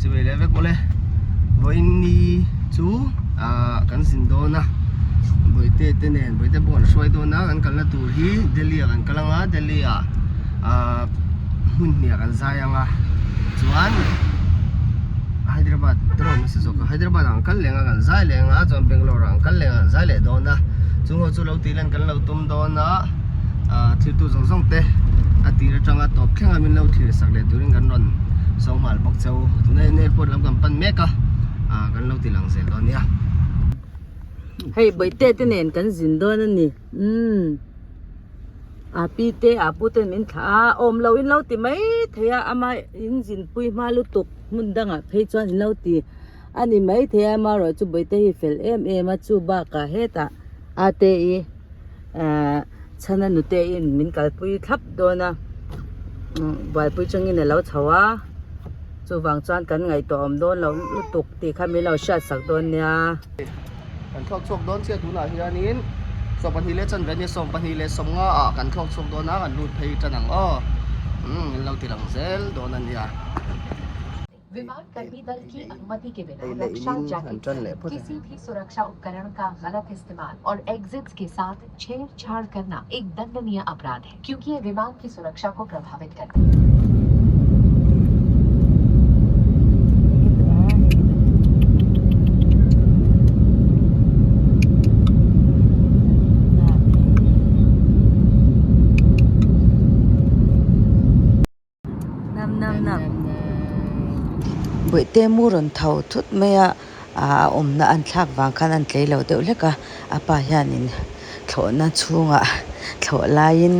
Chuvei leh vek awle vawiin ni chu ah kan zin dawn a bawihte te nen bawihte pawh kan hruai dawn a kan kalna tur hi Delhi ah kan kal ang a Delhi ah ah hmun hnih ah kan zai ang a chuan Hyderabad te rawh hmasa zawk a Hyderabad ah kan kal leh ang a kan zai leh ang a chuan Bangalore ah kan kal leh ang a kan zai leh dawn a chung ho chu lo tih lan kan lo tum dawn a ah thiltu zawng zawng te a tir atanga tawp thleng a min lo thlir sak leh turin kan rawn so nghal bawk cheu tuna hian airport lam kan pan mek a ah kan lo ti lang zel dawn nia. Hei bawihte te nen kan zin dawn a ni umm a pi te a pu ten min thlah a awm lo in lo ti mai thei a ama in zin pui hma lutuk hmun dangah phei chuan in lo ti a ni mai thei a amaherawhchu bawihte hi fel em em a chu bakah hetah a te i ahh chhana nute in min kalpui thlap dawn a buaipui changin a lo chho a chuvang chuan kan ngaihtuah awm dawn loh lutuk tih kha min lo hriat sak dawn nia. Kan thlawk chhuak dawn chiah tunah hianin 12 leh chanve nia 25 ah kan thlawk chhuak dawn a kan lut phei tan ang aw umm min lo ti lang zel dawn a nia. Ei leh in han tan leh phawt ang. Nam nam nam. Bawihte mu rawn tho thut mai a, a awmna an thlak vang khan an tlei lo deuh hlek a, a pa hianin thlawhna chhungah thlawh laiin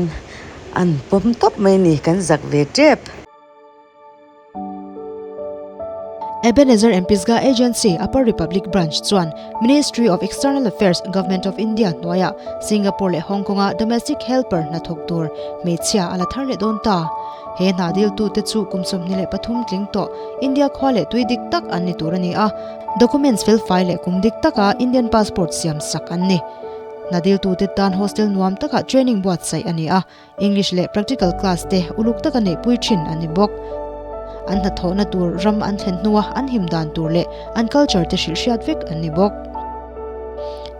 an pawm tawp mai a ni, kan zak ve tep. Ebenezer and Pisgah Agency, Upper Republic Branch chuan Ministry of External Affairs, Government of India hnuaiah Singapore leh Hong Kong-a domestic helper hna thawk tur hmeichhia a la thar leh dawn ta. He hna diltute chu kum 23 tling tawh India khua leh tui dik tak an ni tur a ni a, documents felfai leh kum dik taka Indian passport siam sak an ni. Hna diltute tan hostel nuam takah training buatsaih a ni a, English leh practical class te uluk taka neihpui thin an ni bawk. An hnathawhna tur ram an thlen hnua an him dan tur leh an culture te hrilh hriat vek an ni bawk.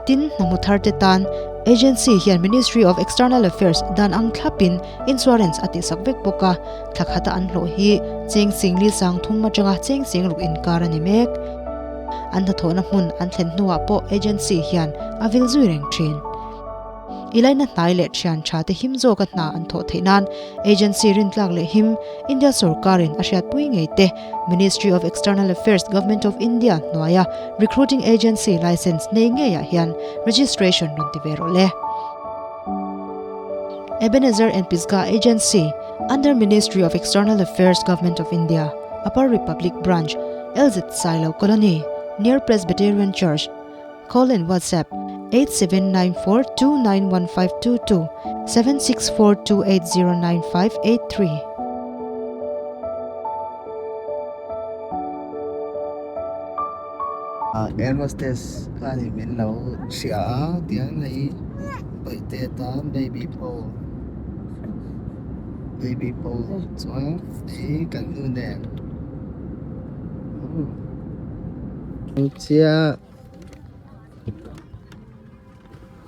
Tin, hna hmu thar te tan Agency hian Ministry of External Affairs dan ang thlapin insurance a tihsak vek bawk a, thla khata an hlawh hi cheng singli sang thum atanga cheng sing ruk inkar a ni mek. An hnathawhna hmun an thlen hnuah pawh agency hian a vil zui reng thin. I laina hnai leh thian tha te him zawka hna an thawh theih nan agency rintlak leh him India sorkarin a hriatpui ngei te Ministry of External Affairs Government of India hnuaia recruiting agency license nei ngeiah hian registration rawn ti ve rawh le. Ebenezer and Pisgah Agency under Ministry of External Affairs Government of India Upper Republic Branch LZ Sailo Colony near Presbyterian Church Call and WhatsApp 8794291522 7642809583. Air hostess khanin min lo hria a tiang hei bawihte tan baby paw baby paw chuan hei kan nu nen chiah.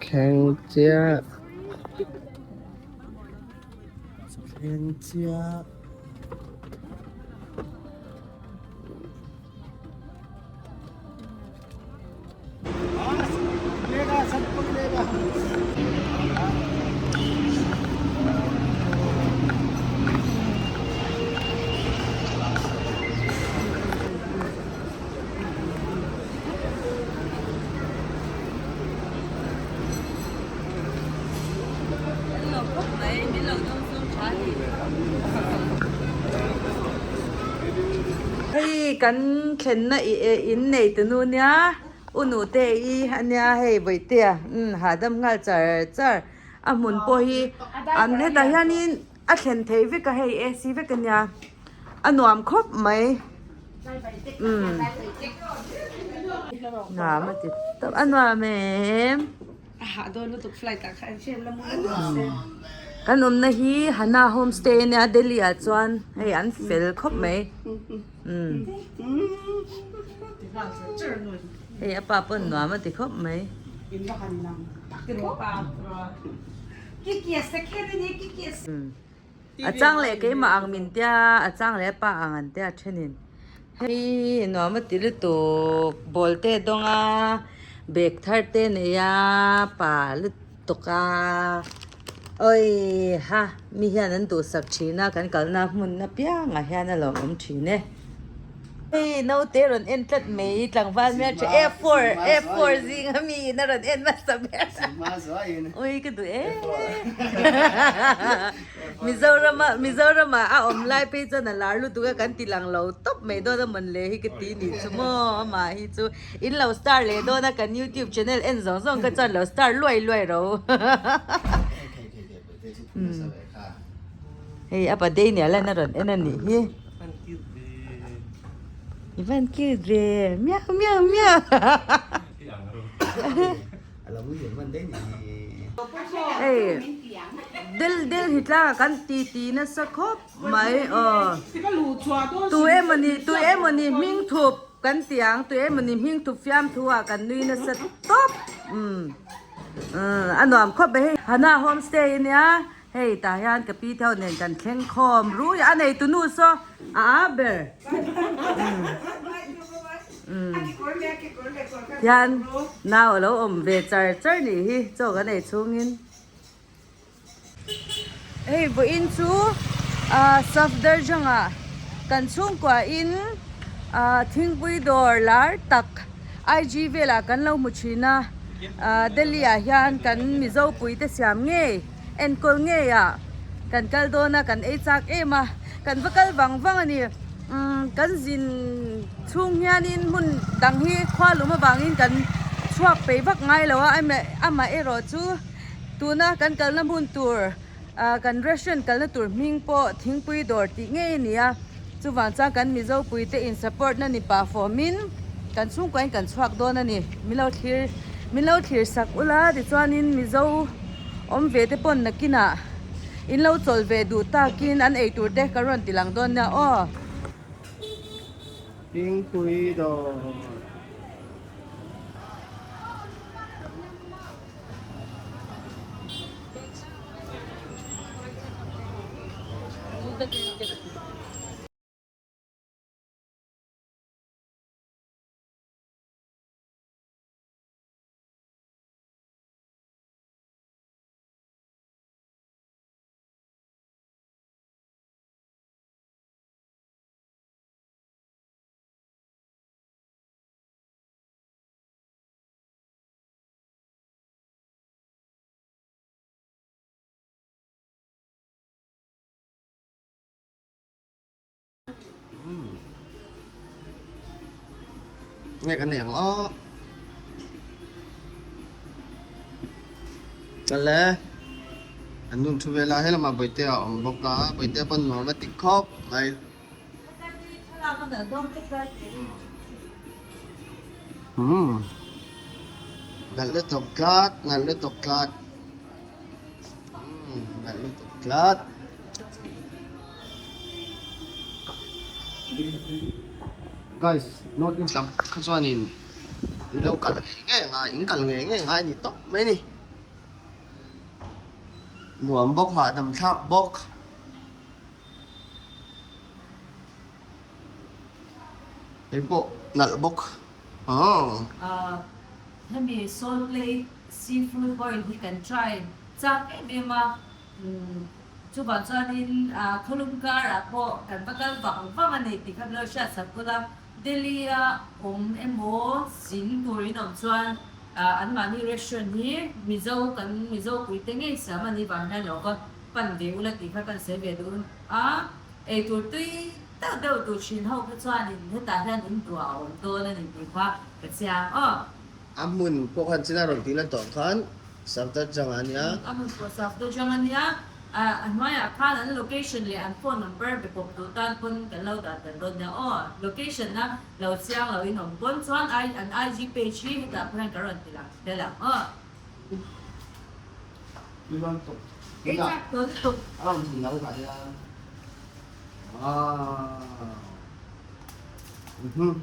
Thleng chiah thleng chiah. Hei kan thlenna in nei ta nu nia u nute i ania hei bawihtea hahdam nghal char char a hmun pawh hi an hetah hianin. A thlen theih vek a hei AC vek ania a nuam khawp mai umm nuam a ti tawp a nuam em. Kan awmna hi Hana Homestay ania Delhi ah chuan hei an fel khawp mai umm hei a pa pawn nuam a ti khawp mai. A chang leh keimah ang min tia a chang leh a pa ang an tia thenin hei nuam a ti lutuk ball te a dawng a bag thar te a nei a pa lutuk a awi ha mi hian an duhsak thin a kan kalna hmun apiangah hian a lawmawm thin e. Hei naute rawn en tlat mai tlangval hmel tha F4 F4 zing a mi in a rawn en hmasa ber ui ka duh em Mizoram a Mizoram ah a awm lai phei chuan a lar lutuk a kan ti lang lo tawp mai dawn a mawn le hi ka ti nih chu maw amah hi chu in lo star leh dawn a kan youtube channel en zawng zawng kha chuan lo star luai luai ro Hei a pa Daniel a rawn en a nih hi. I van cute ve miau miau miau. Hei del del hi tlangah kan ti ti nasa khawp mai aw. Tu emawni tu emawni hming thup kan ti ang tu emawni hming thup fiamthu ah kan nui nasa tawp umm. A nuam khawp mai hei Hana homestay a nia hei tah hian ka pi theuh nen kan thleng khawm rui a nei tunu saw a a ber hian nau a lo awm ve char char nih hi chaw kan ei chhungin. Hei vawiin chu ah Safdarjung ah kan chhungkua in ah thingpui dawr lar tak IG velah kan lo hmu thin a ah Delhi ah hian kan Mizo pui te siam ngei enkawl ngei ah kan kal dawn a kan ei chak em a kan va kal vang vang a ni umm kan zin chhung hianin hmun dang hi khua lum avangin kan chhuak peih vak ngai lo a amaherawh chu. Tuna kan kalna hmun tur ah kan restaurant kalna tur hming pawh thingpui dawr tih ngei a ni a, chuvang chuan kan Mizo puite in support na ni pah fawmin kan chhungkuain kan chhuak dawn a ni. Min lo thlir min lo thlir sak ula tichuanin Mizo awm ve te pawn nakinah in lo chawlh ve duh takin an ei tur te ka rawn ti lang dawn nia aw. Thingpui dawr. Nge kan nei ang aw. Chale an nun thu vela helamah Bawihtea a awm bawk a Bawihtea pawn nuam a ti khawp mai. Umm nalh lutuk tlat nalh lutuk tlat umm nalh lutuk tlat guys north east lam kha chuanin in lo kal ngei ngei ang a in kal ngei ngei ang a ni tawp mai a ni nuam bawk hahdam thlak bawk. Hei pawh nalh bawk aw. Hemi Salt Lake Seafood Point hi kan try chak em em a, chuvang chuanin khawlum karah pawh kan va kal vang vang a ni tih kha min lo hriat sak bawk a. Delhi a awm emaw zin turin awm chuan anmahni restaurant hi Mizo kan Mizo puite ngei siam a nih vang hian lo va pan ve ula tih kha kan sawi ve duh a. Eitur tui deuh deuh tur thin ho kha chuanin hetah hian in duah a awm dawn a ni tih kha ka chiang aw. A hmun pawh khan china rawn tih la tawh khan Safdarjung a nia. A hmun pawh Safdarjung a nia. A hnuaiah khan an location leh an phone number be pawp duh tan pawn kan lo dah tel dawn nia aw. Location a lo chiang lo in awm pawn chuan an IG page hi hetah pawh hian ka rawn ti lang tel ang aw. Ei chak tawh lutuk. A rawn thun dang kha hian. Wow. Mhm.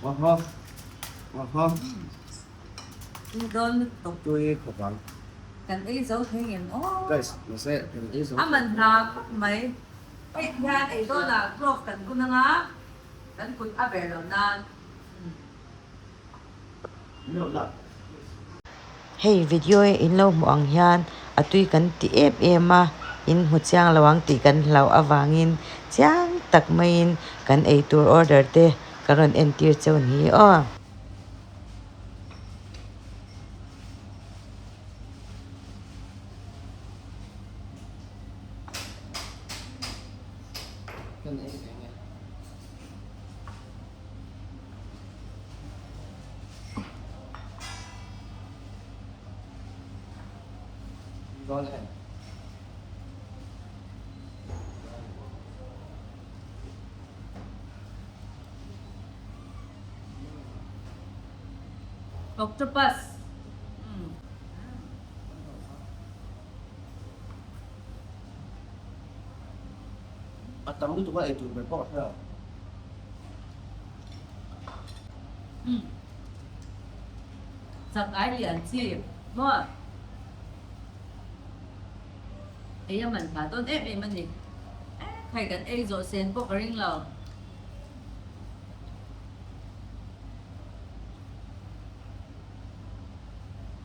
Oho. Oho. Tui dawn lutuk. Tui khawp ang. Kan ei zo thei ngem aw. Guys, mahse kan ei zo. A man hna khawp mai. Hei hian ei dawnah glove kan bun anga kan kut a ber lo nan. Hei video e in lo hmuh ang hian a tui kan ti em em a, in hmu chiang lo ang tih kan hlauh avangin chiang tak maiin kan eitur order te ka rawn entir cheu ni aw. Octopus. A tam lutuk a eitur ber pawh a hre lo. Chak ai lian chi maw? Ei a man hla dawn em em a ni. Khai kan ei zawh sen pawh ka ring lo.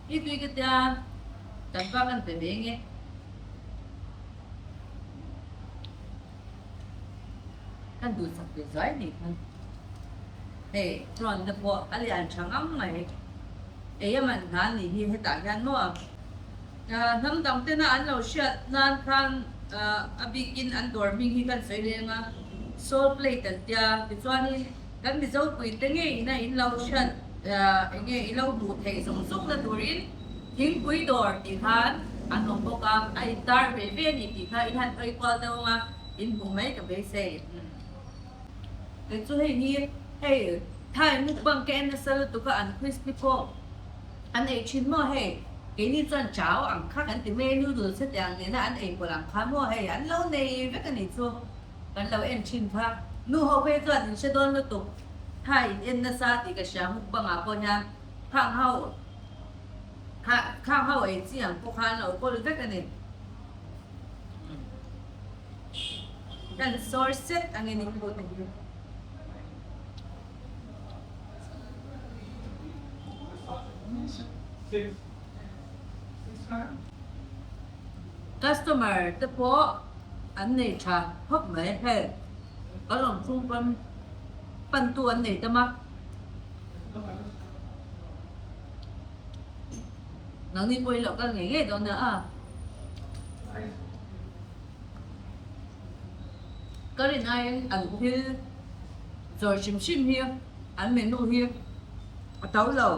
I tui ka tia kan pa kan pe ve nge. Kan duhsak ve zuai ni khan hei prawn te pawh a lian tha ngam mai ei a man hna ni hi hetah hian maw hnam dang tena an lo hriat nan khan a bikin an dawr hming hi kan sawi leng a soul plate an tia tichuanin kan mizo pui te ngei ina in lo hriat enge i lo hmuh theih zawng zawng na turin Thingpui dawr tih khan an awm bawk a, a intar ve ve a ni tih kha in han hawi kual deuh ang a, in hmuh mai ka beisei. Kei chu hei hi hei Thai mukbang ka en nasa lutuk a, an crispy pawh an ei thin maw hei, keini chuan chau ang kha kan ti mai noodles hetiang nena an ei pawlh ang kha maw hei an lo nei vek a ni chu kan lo en thin kha. Nu ho phei chuan in hre dawn lutuk Thai in en nasa tih ka hria mukbang ah pawh hian khang ho. Khang ho ei chi ang pawh khan lo kawl vek a ni. Kan sawr set angin in hmu thei. Customer te pawh an nei tha khawp mai hei kan awm chhung pawn pantu an nei tam a. Nangni pawh hi lo kal ngei ngei dawn nia a. Ka rin aiin an thil zawr hrim hrim hi an menu hi a to lo.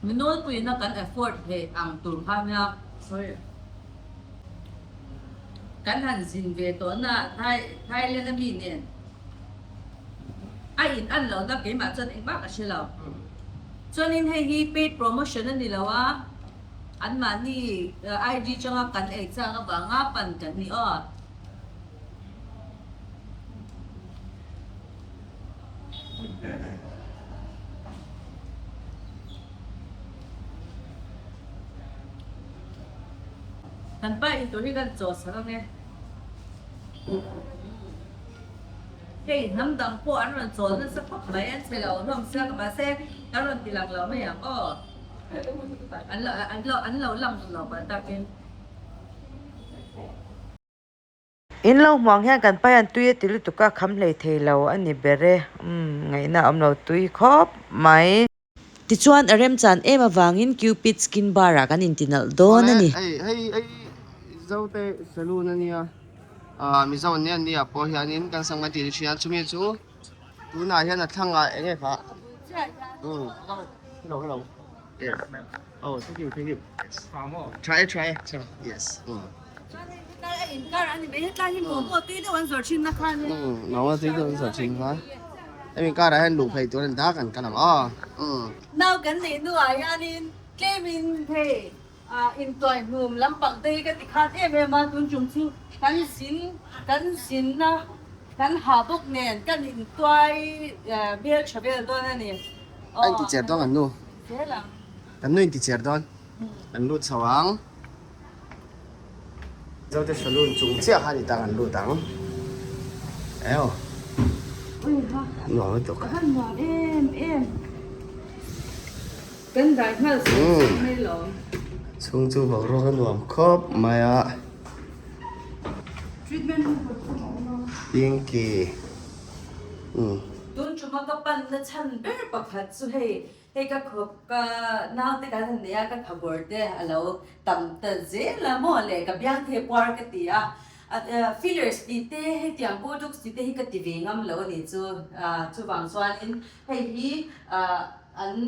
Mi nawlpuiin a kan afford theih ang tur kha nia sorry kan han zin ve tawh na Thailand a mi nen. A in an lohna keimah chuan engmah ka hre lo. Chuanin hei hi paid promotion a ni lo a, anmahni IG changa kan ei chak avanga pan kan ni aw. Kan pa in tur hi kan chaw sak ang e. Hei hnam dang pawh an rawn chawl nasa khawp mai, an che lo hlawm sia ka mahse kan rawn ti lang lo mai ang aw. An lo an lo an lo lang duh lo palh takin. In lo hmuang hian kan pa hian tui a ti lutuk a, kham hlei thei lo a ni ber e, umm ngaihna a awm lo tui khawp mai. Tichuan a remchan em avangin Cupid Skin Bar ah kan intinalh dawn a ni. Hei hei hei Zote saloon a nia ah Mizo an nia nia pawh hianin kan sam kan tih thin a chumi chu tunah hian a thlangah eng nge kha umm hello hello oh thank you thank you try try yes umm Momo tui deuh an zawrh thin kha hemi karah hian luh phei tur an dak an kal ang aw Nau kan neih hnuah hianin tlemin hei Intuai hnum lampang te hi ka ti khat em em a, tun chung chu kan zin kan zinna kan ha bawk nen kan intuai hmel tha vel dawn a ni. A inti cher dawn kan nu. Zel ang. Kan nu inti cher dawn. Kan lut chho ang. Zote saloon chung chiah kha ni ta kan lut ang. Eo. Nuam lutuk. Ka han nuam em em. Kan dai nghal sawm sawm mai lo. Chhung chu boruak a nuam khawp mai a. Treatment room pathum a awm a. Pinky. Umm. Tun thuma ka panna chhan ber pakhat chu hei Hei ka khawp ka naute kan han nei a, ka khabawr te a lo tam ta zel a maw le, ka biang the puar ka ti a, fillers tih te hetiang botox tih te hi ka ti ve ngam lo a nih chu, chuvang chuanin hei hi an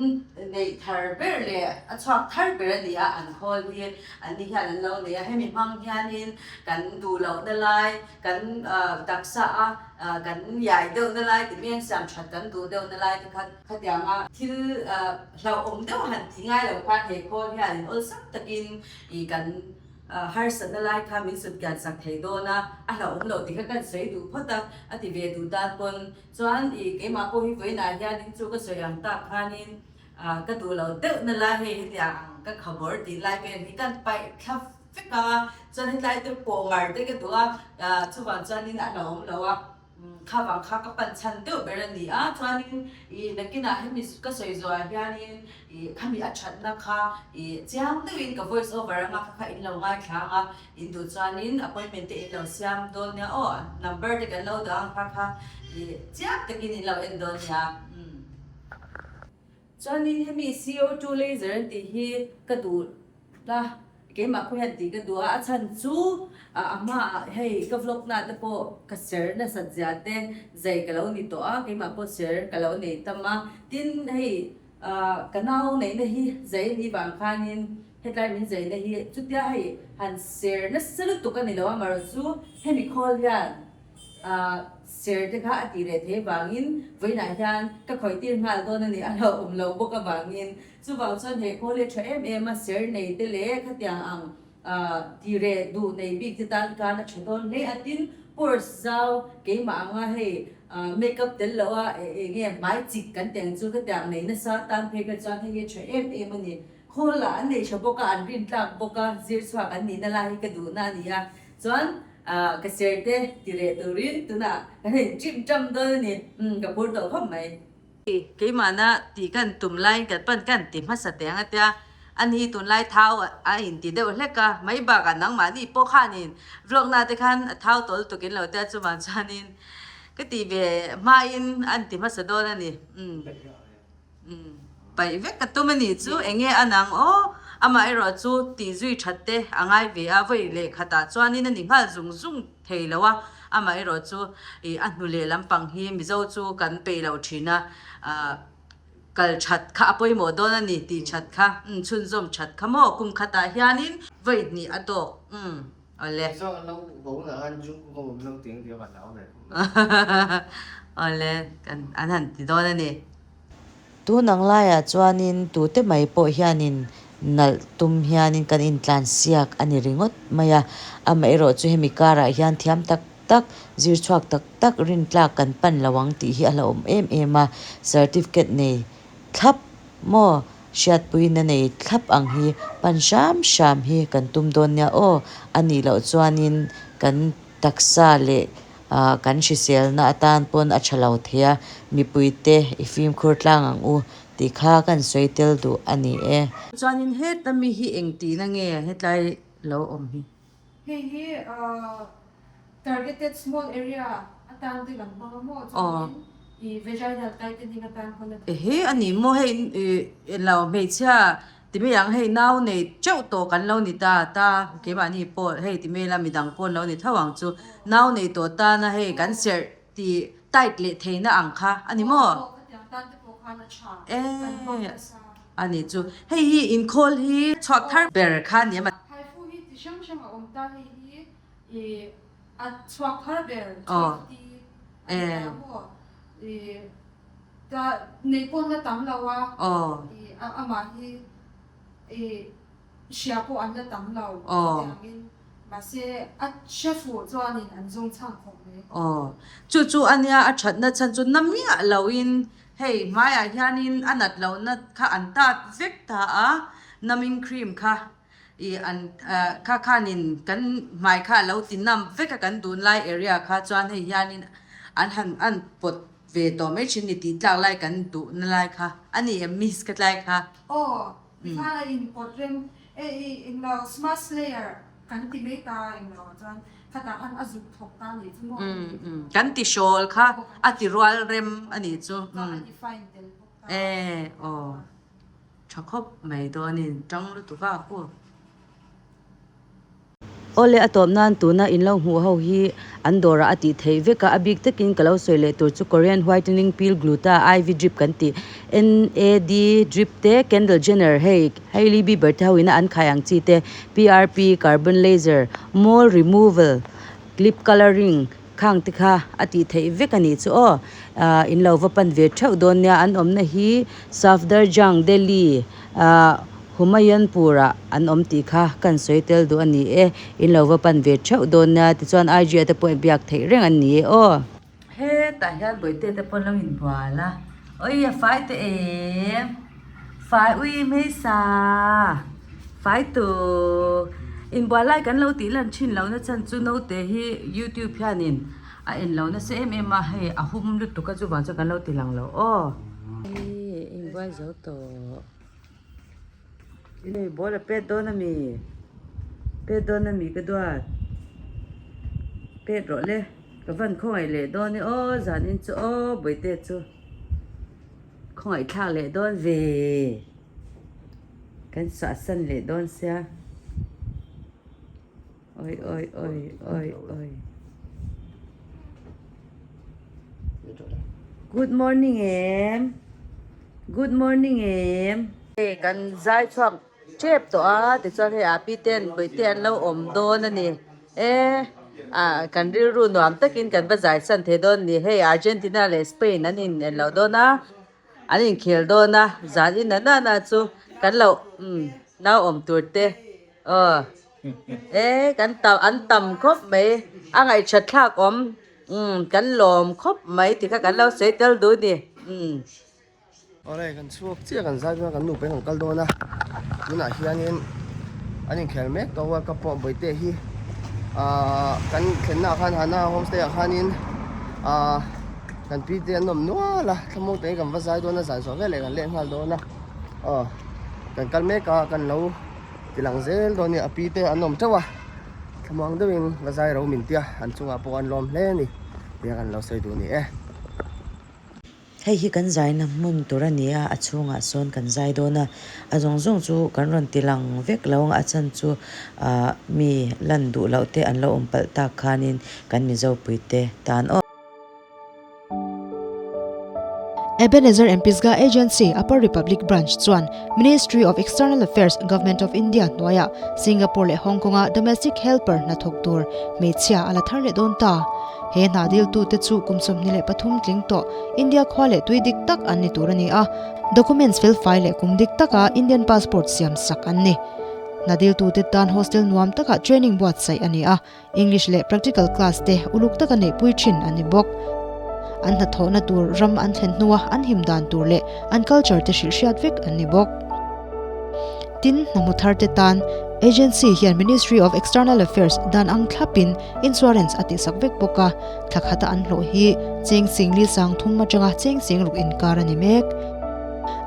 neih thar ber leh a chhuak thar ber a ni a, an khawl hi an ni hian an lo nei a, hemi hmang hianin kan duh lohna lai kan taksa a kan iai deuhna lai tih mai an siam that kan duh deuhna lai te kha. Khatianga thil hlauhawm deuh han ti ngai lo khan he khawl hian in awlsam takin ih kan harsatna lai kha min sut kian sak thei dawn a, a hlauhawm loh tih kha kan sawi duh phawt a, a ti ve duh tan pawn chuan ih keimah pawh hi vawiinah hianin chu ka sawi ang tak khanin ka duh loh deuhna lai hei hetiang ang ka khabawr tih lai vel hi kan paih thla vek a, chuan hetlai te pawh mar te ka duh a, chuvang chuanin a hlauhawm loh a. Kha vang kha ka pan chhan deuh ber a ni a, chuanin ih nakinah hemi ka sawi zawhah hianin ih khami a thatna kha ih chiang deuhin ka voice over anga kha kha in lo ngaithla ang a, in duh chuanin appointment te in lo siam dawn nia aw, number te kan lo dah ang kha kha ih chiang takin in lo en dawn nia. Chuanin hemi CO2 laser an tih hi ka duh la, keimah pawh hian tih ka duh a, a chhan chu a hmaah hei ka vlog na te pawh ka ser nasat zia te zai ka lo ni tawh a, keimah pawh ser ka lo nei tam a, tin hei ka nau neihna hi zai a nih vang khanin hetlai min zaina hi chutia hei han ser nasa lutuk a ni lo a, amaherawhchu hemi khawl hian Ser te kha a tih leh thei vangin vawiinah hian ka khawih tir nghal dawn a ni, a lo awm lo bawk avangin. Chuvang chuan he khawl hi a tha em em a, ser nei te leh khatiang ang ti reh duh nei bik te tan khan a tha dawn hle a, tin purse zau keimah anga hei makeup tel loh a eng nge hmai chik kan tih ang chu khatiang nei nasa tan phei kha chuan hei hi a tha em em a ni. Khawl ah an nei tha bawk a, an rin tlak bawk a, zir chhuak an nihna lai hi ka duhna a ni a, chuan Ah, ka ser te ti leh turin tunah kan in chim cham dawn a ni. Umm, ka phur tawh khawp mai. Keimahna tih kan tum laiin kan pan kan ti hmasa teh ang a tia, ani tunlai thau a inti deuh hlek a, mai bakah nangmahni pawh khanin vlog na te khan a thau tawl tukin lo tia chuvang chuanin ka tih ve hmain an ti hmasa dawn a ni. Umm. Umm paih vek ka tum a nih chu enge a nang aw amah erawh chu tih zui that te a ngai ve a vawi leh khatah chuanin a ni nghal zung zung thei lo a amah erawh chu ih a hnu leh lampang hi mizo chu kan peih lo thin a ah kal that kha a pawimawh dawn a ni tih that kha umm chhunzawm that kha maw kum khatah hianin vawi hnih a tawk umm awle. Awle kan an han ti dawn a ni. Tun ang laiah chuanin tute mai pawh hianin nalh tum hianin kan intlansiak a ni ringawt mai a, amaherawh chu hemi karah hian thiam tak tak, zir chhuak tak tak rintlak kan pan lo ang tih hi a hlauhawm em em a, certificate nei thlap maw hriatpuina nei thlap ang hi pan hram hram hi kan tum dawn nia aw, a nih loh chuanin kan Taksa leh kan hriselna atan pawn a tha lo thei a, mipuite i fimkhur tlang ang u tih kha kan sawi tel duh a ni e. Chuanin heta mi hi eng tihna nge hetlai lo awm hi? Hei hi targeted small area atan te kan hmang a maw chuanin i vaginal tightening atan pawn a theih. Ehe a ni maw hei lo hmeichhia Ti mai ang hei nau nei teuh tawh kan lo ni ta ta keimahni pawh hei ti mai ila midang pawh an lo ni tho ang chu nau nei tawh tana hei kan serh ti tight leh theihna ang kha a ni maw? E a ni chu hei hi inkhawl hi chhuak thar ber kha a ni em? Aw e. Ta nei pawn la tam lo a. Aw. I amah hi i Hria pawh an la tam lo chutiangin mahse a hre fuh chuanin an zawng chhang khawp mai. Aw, chu chu a nia a thatna chhan chu na miah loin hei hmaiah hianin a nat lohna kha an tat vek ta a, numbing cream kha ih an kha khanin kan hmai kha a lo ti numb vek a kan tunlai area kha chuan hei hianin an han an pawt ve tawh mai thin ni tih tlak lai kan duhna lai kha a ni em miss ka tlai kha. Aw, Tikhan a inpawt rem e i englo smash layer kan ti mai ta englo ah chuan khatah khan a zuk thawk ta anih chu maw? Umm kan ti hrawl kha a ti rual rem anih chu. Chuan a define tel bawk ta. E aw tha khawp mai dawnin tang lutuk a ku. Awle a tawp nan tuna in lo hmuh ho hi an dawrah a tih theih vek a, a bik takin ka lo sawi leh tur chu Korean whitening peel gluta IV drip kan tih NAD drip te Kendall Jenner hei Hailey Bieber te ho ina an khai ang chi te PRP carbon laser mole removal lip colouring khang te kha a tih theih vek a nih chu aw ah in lo va pan ve theuh dawn nia an awmna hi Safdarjung Delhi ah Humayunpur ah an awm tih kha kan sawi tel duh a ni e in lo va pan ve theuh dawn nia tichuan IG ah te pawh biak theih reng an ni e aw. Hetah hian bawihte te pawh an lo inbual a oi a fai teh em fai ui hmeisa fai tuk inbual lai kan lo tih lan thin lo na chhan chu naute hi youtube hianin a en lo nasa em em a hei a hum lutuk a chuvang chuan kan lo ti lang lo aw. Inbual zo tawh. Hei ball a pet dawn a mi pet dawn a mi ka duat pet rawh le ka van khawngaih leh dawn e aw zan in chu aw bawihte chu khawngaih thlak leh dawn ve kan sah san leh dawn sia awi awi awi awi awi good morning em good morning em hei kan zai chhuak tep tawh a tichuan hei api ten bawihte an lo awm dawn a ni e ah kan rilru nuam takin kan va zai san thei dawn a ni hei Argentina leh Spain an in en loh dawn a. An inkhel dawn a, zan in na na chu kan lo umm nau awm tur te aw e kan tam an tam khawp mai a ngaihthat thlak awm umm kan lawm khawp mai ti kha kan lo sawi tel duh a ni umm. Awle kan chhuak chiah kan zai dawn a kan nupa in kan kal dawn a tunah hianin an inkhel mek tawh a World Cup pawh Bawihte hi ahh kan thlenna ah khan Hana homestay ah khanin ahh. Kan pi te an awm nual a, thlamuang takin kan va zai dawn a, zan zawh veleh kan leh nghal dawn a, aw kan kal mek a kan lo ti lang zel dawn a ni, a pi te an awm teuh a, thlamuang deuhin va zai ro min tia an chungah pawh an lawm hle a ni tia kan lo sawi duh a ni e. Hei hi kan zaina hmun tur a ni a, a chhungah sawn kan zai dawn a, a zawng zawng chu kan rawn ti lang vek lo ang a chhan chu ah mi lan duh loh te an lo awm palh tak khanin kan Mizopui te tan aw. Ebenezer and Pisgah Agency, Upper Republic Branch chuan Ministry of External Affairs, Government of India hnuaiah Singapore leh Hong Kong-a domestic helper hna thawk tur hmeichhia a la thar leh dawn ta. He hna diltute chu kum 23 tling tawh India khua leh tui dik tak an ni tur a ni a, documents felfai leh kum dik taka Indian passport siam sak an ni. Hna diltute tan hostel nuam takah training buatsaih a ni a. English leh practical class te uluk taka neihpui thin an ni bawk. An hnathawhna tur ram an thlen hnua an him dan tur leh an culture te hrilh hriat vek an ni bawk. Tin, hna hmu thar te tan Agency hian Ministry of External Affairs dan ang thlapin insurance a tihsak vek bawk a, thla khata an hlawh hi cheng singli sang thum atanga cheng sing ruk inkar a ni mek.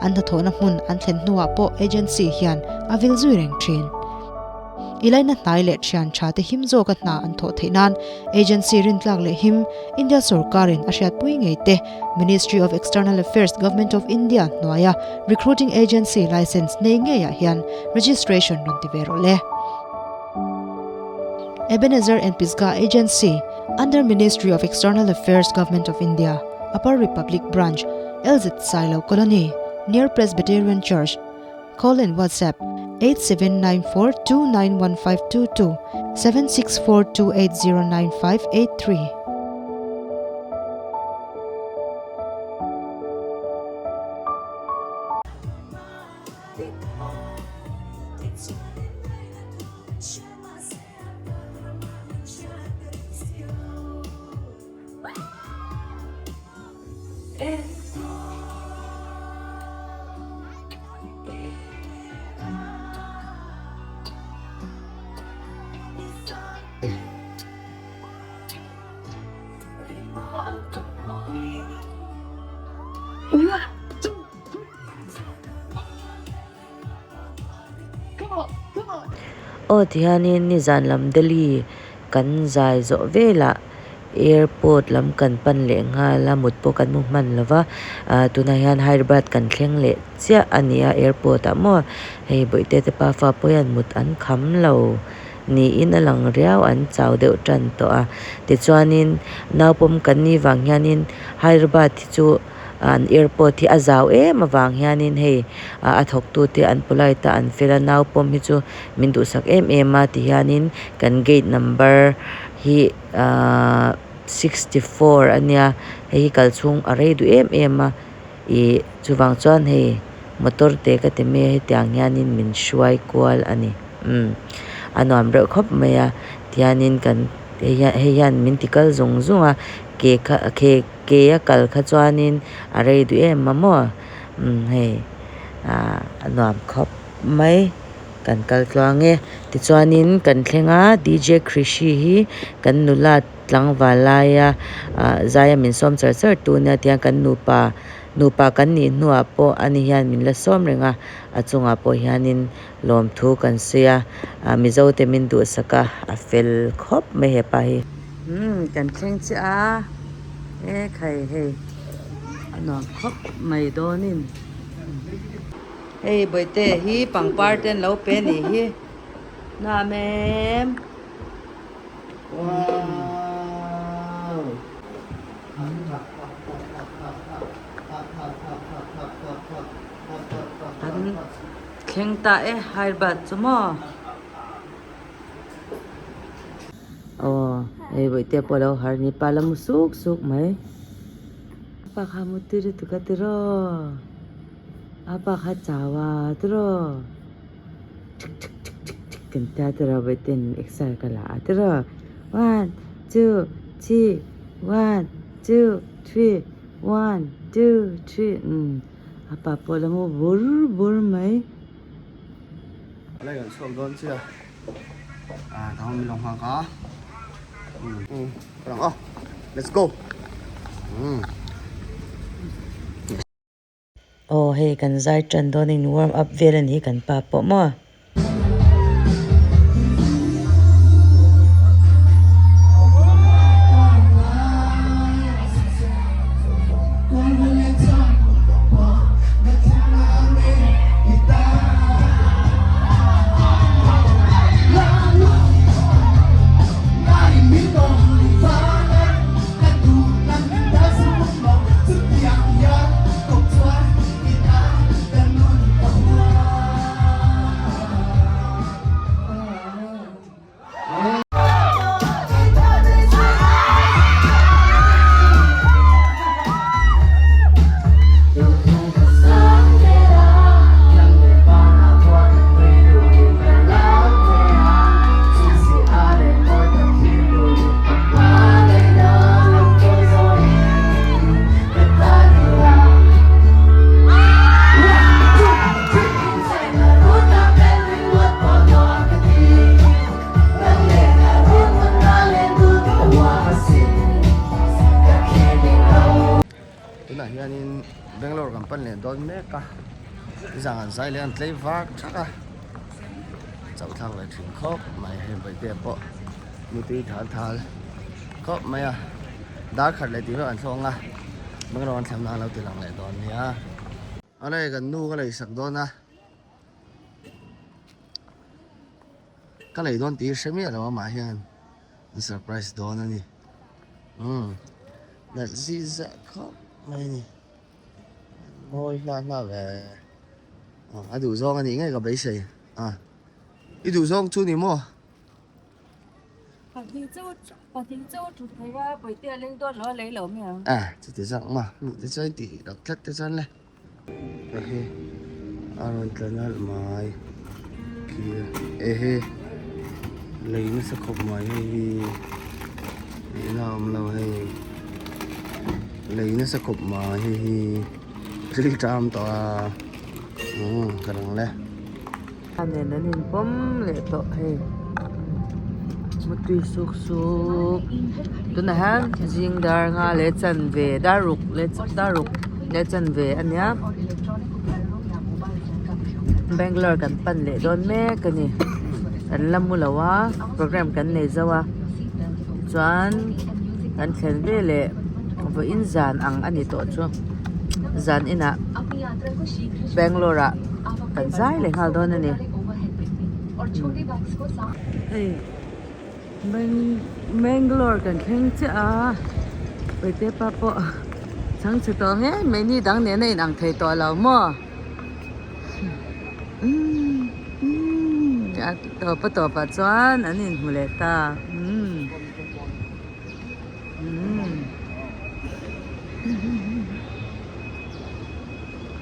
An hnathawhna hmun an thlen hnuah pawh agency hian a vil zui reng thin. I laina hnai leh thian tha te him zawka hna an thawh theih nan agency rintlak leh him India sorkarin a hriatpui ngei te Ministry of External Affairs Government of India hnuaia recruiting agency license nei ngeiah hian registration rawn ti ve rawh le. Ebenezer and Pisgah Agency under Ministry of External Affairs Government of India Upper Republic Branch LZ Sailo Colony near Presbyterian Church Call and WhatsApp 8794 291522 764 2809583. e. Aw tihianin nizan lam Delhi kan zai zawh velah airport lam kan pan leh nghal a mut pawh kan hmu hman lo va ah tunah hian Hyderabad kan thleng leh chiah a ni a airport ah maw hei bawihte te pafa pawh hian mut an kham lo niin a lang riau an chau deuh tan tawh a tichuanin naupawm kan nih vang hianin Hyderabad hi chu an airport hi a zau em avang hianin hei ah a thawk tute an polite a an fel a naupawm hi chu min duhsak em em a tihianin kan gate number hi ahh 64 a nia hei hi kal chhung a rei duh em em a ih chuvang chuan hei motor te ka ti mai a hetiang hianin min hruai kual a ni umm a nuam reuh khawp mai a tihianin kan hei hian hei hian min ti kal zung zung a ke kha ke ke a kal kha chuanin a rei duh em a maw umm hei ah a nuam khawp mai. Kan kal tluang e. Tichuanin kan thleng a, DJ Krishi hi kan nula tlangval laia ah zaia min sawm char char tu nia tiang kan nupa nupa kan nih hnuah pawh ani hian min la sawm reng a, a chungah pawh hianin lawmthu kan sawi a, ah Mizo te min duhsak a, a fel khawp mai hepa hi. Umm kan thleng chiah a, e khai hei a nuam khawp mai dawnin. Hei bawihte hi pangpar te an lo pe anih hi nuam em. Kan thleng ta e Hyderabad chu maw. Aw hei bawihte pawh a lo har ni pa la mu suk suk mai. Pa kha mu tui lutuk a tiraw. Apa kha chau a tiraw chik chik chik chik chik kan tia tiraw bawihten exer ka la a tiraw one two three one two three one two three umm apa pawh la mu bur bur mai. Lai kan chhuak dawn chiah a ah min lo nghak a umm ka lang aw let's go umm. Aw hei kan zai tan dawn in warm up vel a ni kan pa pawh maw. Tunah hianin Bangalore kan pan leh dawn mek a nizan an zai leh an tlei vak thak a chauh thlak ve thin khawp mai hei bawihte pawh nutui thal thal khawp mai a dar khat leh tih vel an thlawng a Bangalore an thlemna an lo ti lang leh dawn nia. A lei kan nu ka lei sak dawn a ka lei dawn tih hi hre miah lo amah hian an surprise dawn a ni umm nalh zih zah khawp mai a ni mawi hlah hlah ve a duh zawng a nih ngei ka beisei a i duh zawng chu ni maw. A chuti zawk maw nih te chuan tih loh tlat te chuan le ehe a rawn tla nalh mai khi ehe lei nasa khawp mai hei hi lei na awm lo hei. Lei nasa khawp mai hei hi ril ṭam tawh a umm ka rang le. A nen an inpawm leh tawh hei mutui suk suk tunah hian zing dar nga leh chanve dar ruk leh dar ruk leh chanve a nia Bangalore kan pan leh dawn mek a ni kan la mu lo a programme kan nei zo a tichuan kan thlen veleh vawiin zan ang a ni tawh chu zan inah Bangalore ah kan zai leh nghal dawn a ni hei Bangalore kan thleng chiah a Paite pa pawh chhang chhe tawh ngei mai ni dang nen a inang thei tawh lo maw a tawp a tawpah chuan an inhmu leh ta umm.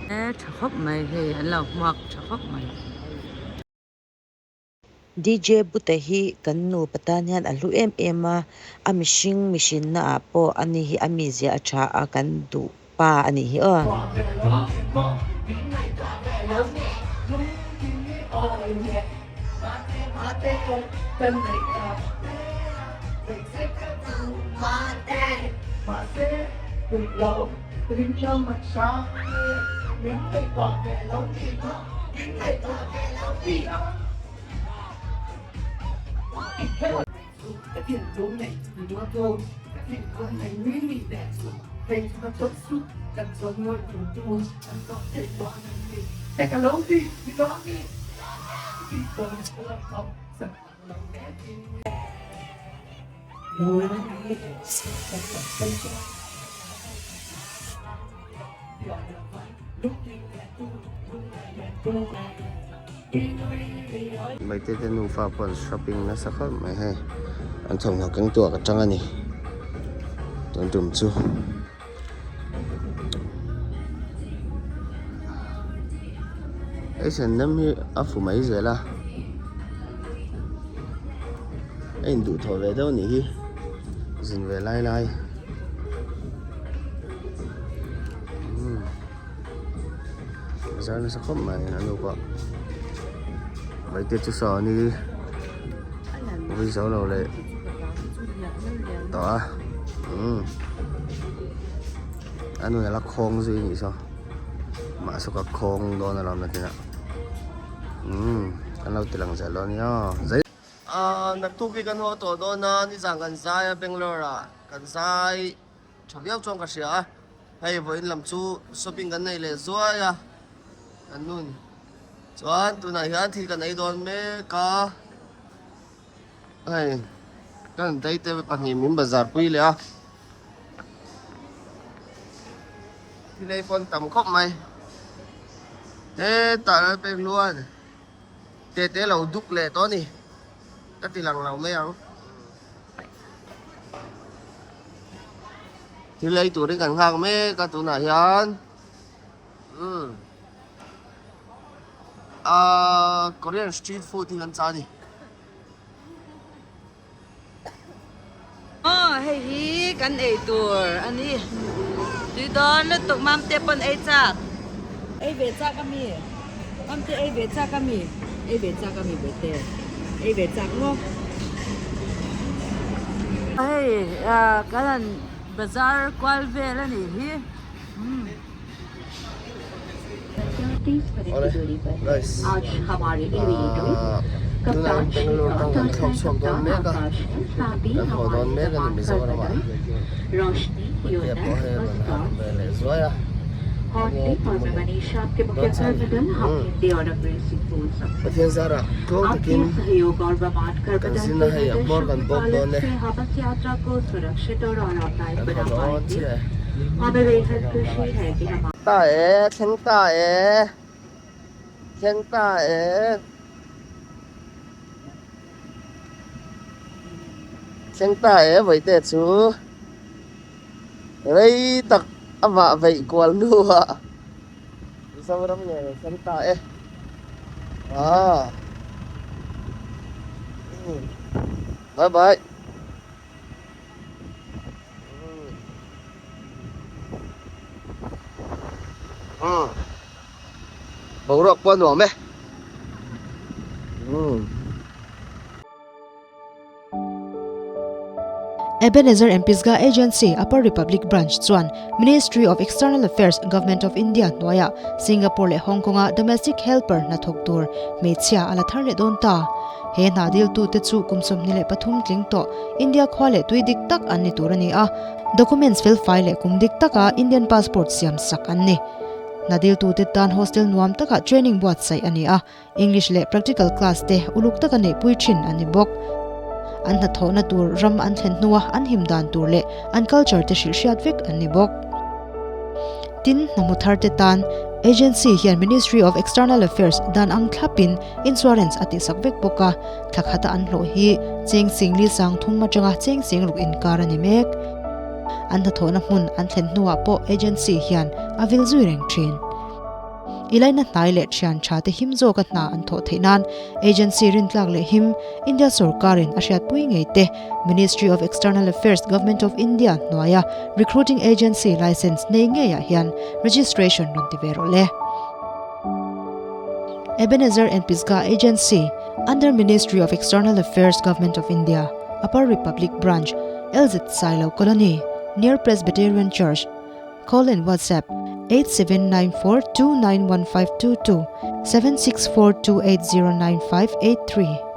E tha khawp mai hei an lo hmuak tha khawp mai. DJ Buta hi kan nupa tan hian a hlu em em a, a mihring mihrinna ah pawh ani hi a mizia a tha a kan duh pa a nih hi aw. Maite te nufa pawh an shopping nasa khawp mai hei an thawmhnaw keng tur ah ka tang a ni tun tum chu. H&M hi a fu mai zel a a induhthawh ve deuh a nih hi zin ve lai lai umm bazar nasa khawp mai a nu pawh maite chu saw a ni vui zo lo leh tawh a umm a nu la khawng zui a nih saw mahse ka khawng dawn alawm nakinah umm kan lo ti lang zel dawn nia aw Ahh naktuk hi kan haw tawh dawn a nizan kan zai a Bangalore ah kan zai tha viau chuan ka hria a hei vawiin lam chu shopping kan nei leh zuai a kan nun chuan tunah hian thil kan ei dawn mek a hei kan daite pahnih min bazar pui leh a thil ei pawn tam khawp mai hetah lalpek luan. Tete lo duk leh tawh a ni. Ka ti lang lo mai ang. Thil ei turin kan nghak mek a tunah hian. Umm. Ahh Korean street food hi kan chah a ni. Aw hei hi kan ei tur a ni tui dawn lutuk mamte pawn ei chak ei ve chak a mi mamte ei ve chak a mi ei ve chak a mi bete ei ve chak maw hei ah kan han bazar kual vel a nih hi umm. Awle guys ahh tunah hian Bangalore tang kan thlawk chhuak dawn mek a kan haw dawn mek a ni Mizoram ah Patea pawh hei a rawn harh ve leh zuai a enge dawn chhan umm Pathian zarah tluang takin kan zin a hei a hmawr kan bawk dawn e kan haw dawn chiah e. Ta e, thleng ta e, thleng ta e. Thleng ta e vawiite chu rei tak a vah veih kual hnuah Mizoram ngei a thleng ta e. Aa. Bye bye. Umm boruak pawh a nuam e umm. Ebenezer and Pisgah Agency, Upper Republic Branch chuan Ministry of External Affairs, Government of India hnuaiah Singapore leh Hong Kong-a domestic helper hna thawk tur hmeichhia a la thar leh dawn ta. He hna diltute chu kum 23 tling tawh India khua leh tui dik tak an ni tur a ni a, documents fel fai leh kum dik taka Indian passport siam sak an ni. Hna diltute tan hostel nuam takah training buatsaih a ni a, English leh practical class te uluk taka neihpui thin an ni bawk. An hnathawhna tur ram an thlen hnua an him dan tur leh an culture te hrilh hriat vek an ni bawk. Tin, hna thar te tan Agency hian Ministry of External Affairs dan ang thlapin insurance a tihsak vek bawk a, thla khata an hlawh hi cheng singli sang thum atanga cheng sing ruk inkar a ni mek. An hnathawhna hmun an thlen hnuah pawh agency hian a vil zui reng thin. I laina hnai leh thian tha te him zawka hna an thawh theih nan agency rintlak leh him India sorkarin a hriatpui ngei te Ministry of External Affairs Government of India hnuaia recruiting agency licence nei ngeiah hian registration rawn ti ve rawh le. Ebenezer and Pisgah Agency under Ministry of External Affairs Government of India Upper Republic Branch LZ Sailo Colony near Presbyterian Church Call and WhatsApp 8794291522 7642809583.